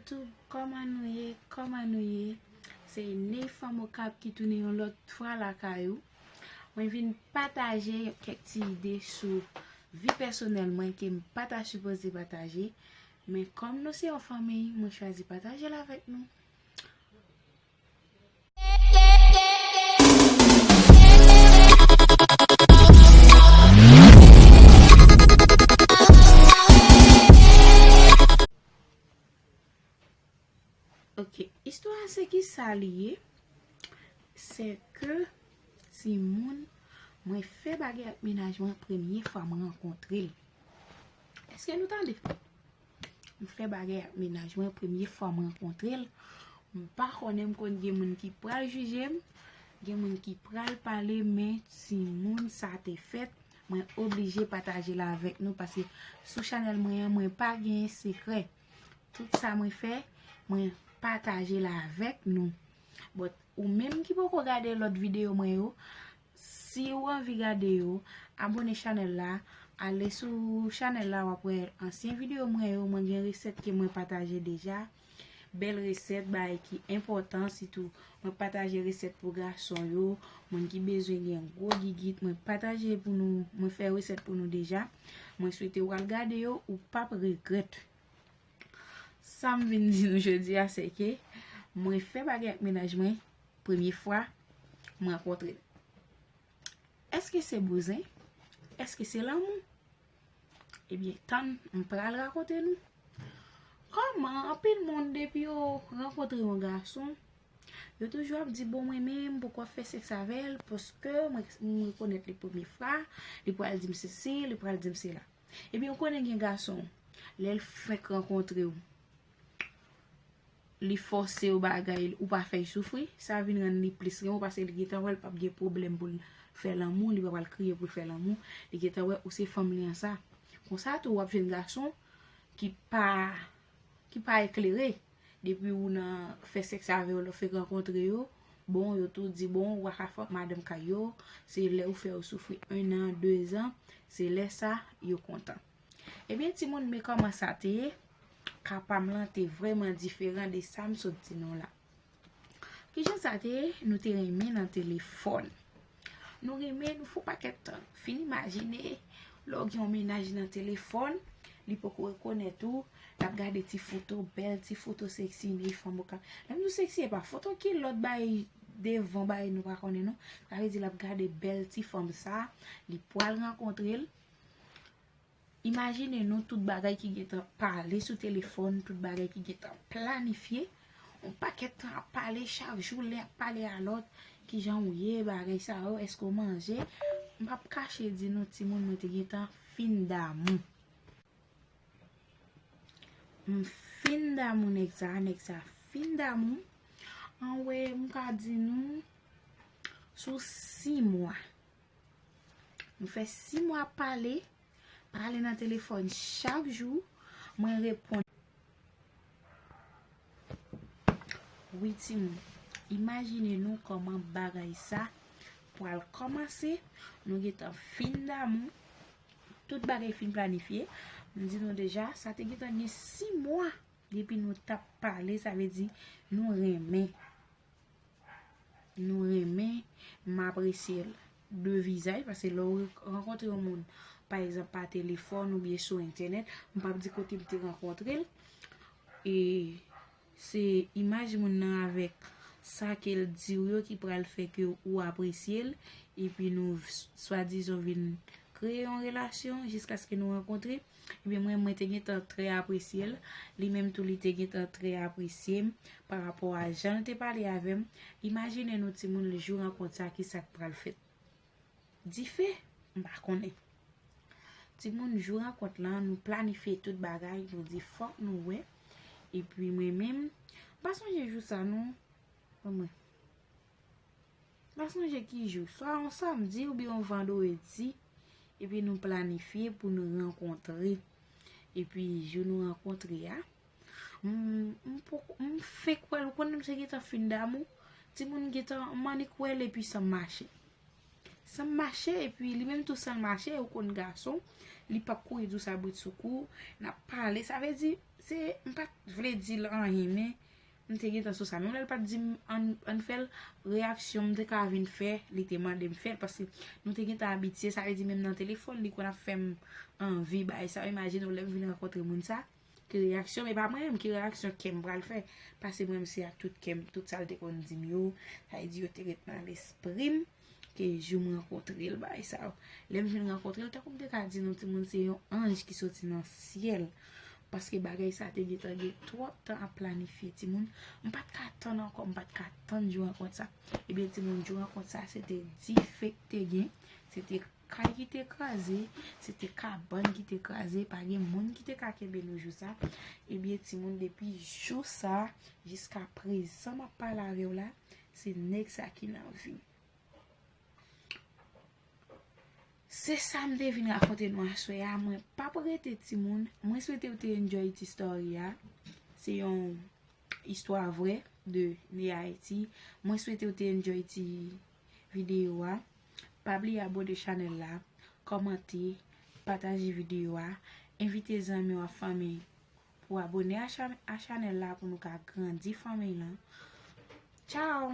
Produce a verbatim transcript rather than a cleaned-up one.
YouTube, kòman nou ye? Kòman nou ye? Se Ney Fanm Okap ki tounen yon lòt fwa lakay ou. Mwen vin pataje kèk ti ide sou vi pèsonèl mwen ke m pa ta sipoze pataje. Men kòm nou se yon fanmi, mwen chwazi pataje l avèk nou. Ok, istwa a se kisa li ye? Se ke timoun, mwen fè bagay ak mennaj mwen premye fwa mwen rankontre l. Èske nou tande? M fè bagay ak mennaj mwen premye fwa m rankontre l. M pa konnen, m konn gen moun ki pral jije m, gen moun ki pral pale, men timoun, sa te fèt. Mwen oblije pataje l avèk nou paske sou chanèl mwen an, mwen pa gen sekrè. Tout sa mwen fè, mwen pataje l avèk nou. But ou menm ki poko gade lòt videyo mwen yo, si w anvi gade yo, abòne chanèl la, ale sou chanèl la, w ap wè ansyen videyo mwen yo, mwen gen resèt ke mwen pataje deja. Bèl resèt, bagay ki enpòtan, sitou mwen pataje resèt pou gason yo, moun ki bezwen gen gwo gigit, mwen pataje pou nou, mwen fè resèt pou nou deja. Mwen swete w al gade yo, ou p ap regrèt. Sa m vin di nou jodi a, se ke mwen fè bagay ak mennaj mwen, premye fwa mwen rankontre l. Èske se bouzen? Èske se lanmou? Ebyen, tann, m pral rakonte nou. Kòman anpil moun, depi yo rankontre yon gason, yo toujou ap di, "Bon, mwen menm, poko ap fè sèks avè l, paske mwen, mwen rekonèt li premye fwa, li pral di m sesi, li pral di m sela." Ebyen, ou konnen gen gason, lè l fenk rankontre w, li fòse w bagay, ou pa fè l soufri, sa vin rann li plis renmen w, paske li gentan wè l p ap gen pwoblèm pou l fè lanmou, li pa pral kriye pou l fè lanmou, li gentan wè ou se fanm li an sa. Konsa tou, w ap jwenn gason ki pa, ki pa eklere. Depi ou nan fè sèks avè yo, lè w fenk rankontre yo, bon, yo tou di, bon, ou pa ka fè madanm kay yo, se lè ou fè yo soufri en an, de zan, se lè sa, yo kontan. Ebyen, timoun, men kòman sa te ye, ka pa m lan te vrèman diferan de sa m sot di nou la. Kijan sa te ye? Nou te renmen nan telefòn. Nou renmen, nou fè yon pakèt tan. Fin imajine, lè w gen yon mennaj nan telefòn, li poko rekonèt ou, l ap gade ti foto, bèl ti foto seksi, Ney Fanm Okap. Lè m di w seksi, e pa foto ki lòt bagay devan bagay nou pa konnen non. Sa vle di l ap gade bèl ti fanm sa, li pral rankontre l. Imajine nou tout bagay ki gentan pale sou telefòn, tout bagay ki gentan planifye. Yon pakèt tan ap pale, chak jou len ap pale a lòt, kijan w ye, bagay sa yo, èske w manje. M p ap kache di nou, timoun, mwen te gentan fin damou. M fin damou nèg sa, nèg sa fin damou. Anwe, m ka di nou, sou sis mwa. Nou fè sis mwa ap pale, pale nan telefòn chak jou, mwen reponn. Wi, timoun, imajine nou kòman bagay sa pral kòmanse. Nou gentan fin damou, tout bagay fin planifye. M di nou deja, sa te gentan gen sis mwa depi nou t ap pale, sa vle di nou renmen. Nou renmen, m apresye l de vizaj, paske lè w rankontre yon moun, pa egzanp, pa telefòn oubyen sou entènèt, m p ap di kote m te rankontre l, e se imaj moun nan avèk sa ke l di w yo ki pral fè ke ou apresye l, epi nou s-, swadizan vin kreye yon relasyon jiskaske nou rankontre. Ebyen, mwen, mwen te gentan trè apresye l. Li menm tou, li te gentan trè apresye m pa rapò a jan l te pale avè m. Imajine nou, timoun, jou rankont sa, ki sa k pral fèt? Dife? M pa konnen. Timoun, jou rankont lan, nou planifye tout bagay, nou di fòk nou wè. Epi mwen menm, m pa sonje jou sa non. Ban mwen. M pa sonje ki jou, swa yon samdi oubyen yon vandredi, epi nou planifye pou nou rankontre. Epi jou nou rankontre a, m, m poko, m fenk wè l, ou konnen m se gentan fin damou, timoun gentan, m annik wè l epi san m mache. San m mache, epi li menm tou san l mache, ou konn gason, Li p ap kouri di w sa britsoukou. N ap pale, sa vle di, se, m pa t vle di l anyen, men m te gentan sou sa. Menm lè l pa t di m ann, ann fè l, reyaksyon m te ka vin fè, li te mande m fè l, paske nou te gentan abitye, sa vle di menm nan telefòn, li konn ap fè m anvi bay sa. Imajine w lè m vin rankontre moun sa, ki reyaksyon, men pa mwen menm, ki reyaksyon kè m pral fè, paske mwen menm se ak tout kè m, tout sa l te konn di m yo, sa vle di yo te ret nan lespri m, ke jou m rankontre l, bagay sa yo. Lè m vin rankontre l, tankou m te ka di nou, timoun se yon anj ki soti nan syèl. Paske bagay sa te gentan gen twòp tan ap planifye, timoun. M pa t ka tann ankò, m pa t ka tann jou rankont sa. Ebyen, timoun, jou rankont sa, se te dife k te gen, se te kay ki te kraze, se te kabann ki te kraze, pa gen moun ki te ka kenbe nou jou sa. Ebyen, timoun, depi jou sa, jiska prezan m ap pale avè w la, se nèg sa ki nan vi m. Se sa m te vin rakonte nou aswè a. Mwen p ap rete, timoun. Mwen swete w te enjoy ti story a. Se yon istwa vrè de Ne Ayiti. Mwen swete w te enjoy ti videyo a. Pa bliye abone chanèl la, kòmante, pataje videyo a, envite zanmi w ak fanmi pou abone a chan-, a chanèl la pou nou ka grandi fanmi lan. Tchao!